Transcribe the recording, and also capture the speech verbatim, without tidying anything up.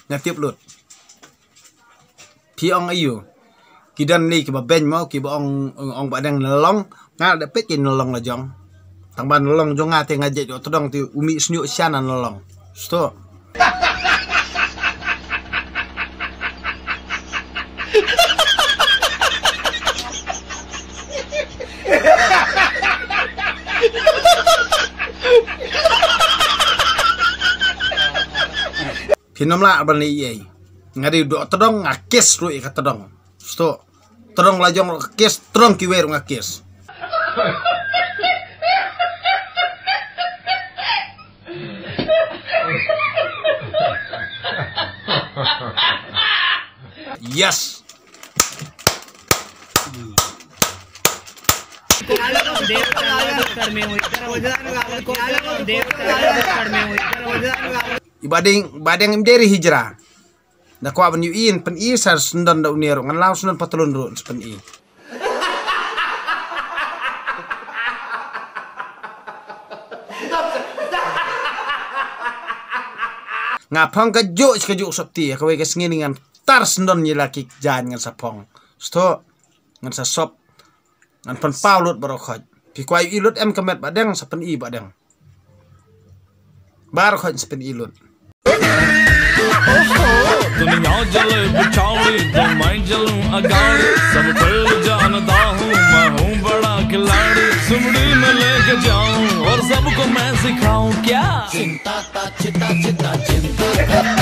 Nga tip lut. Phi ong aiu? Ki don ne kiba beiñ mo, kiba ong, ong Bah Deng na long. Nga da peit ki na long la jong. Tang ba na long jong nga te nga jait doh tdong te u mih sniuh sha na long. Sto. Phin ym lah ban leh ei. Nga dei doh tdong, nga kes ruh ïa ka tdong. Sto. Tdong la jong ruh nga kes, tdong kiwei ruh nga kes. Yes. Iba ding, ba ding im deri hijra. Da kwah ban ïohi, pyni sa syndon da une ruh, ngan law syndon patlun ruh pyni. Nga phong kajuh shi kajuh sopti, kawei ka sngi ngan tar syndon ïa la ki jaiñ ngan sa phong. Sto, ngan sa sop. Ngan pynpaw lut baroh khoit. Phi kwah ïohi lut em ka met Bah Deng, sa pyni Bah Deng. Baroh khoit sa pyni lut. दुनिया जले बिछावड़ी, दो मैं जलूं अगाड़ी, सब खेल जानता हूँ, मैं हूँ बड़ा खिलाड़ी, सुमड़ी में लेके जाऊं और सबको मैं सिखाऊं क्या? चिंता ता चिता चिता चिंता ता।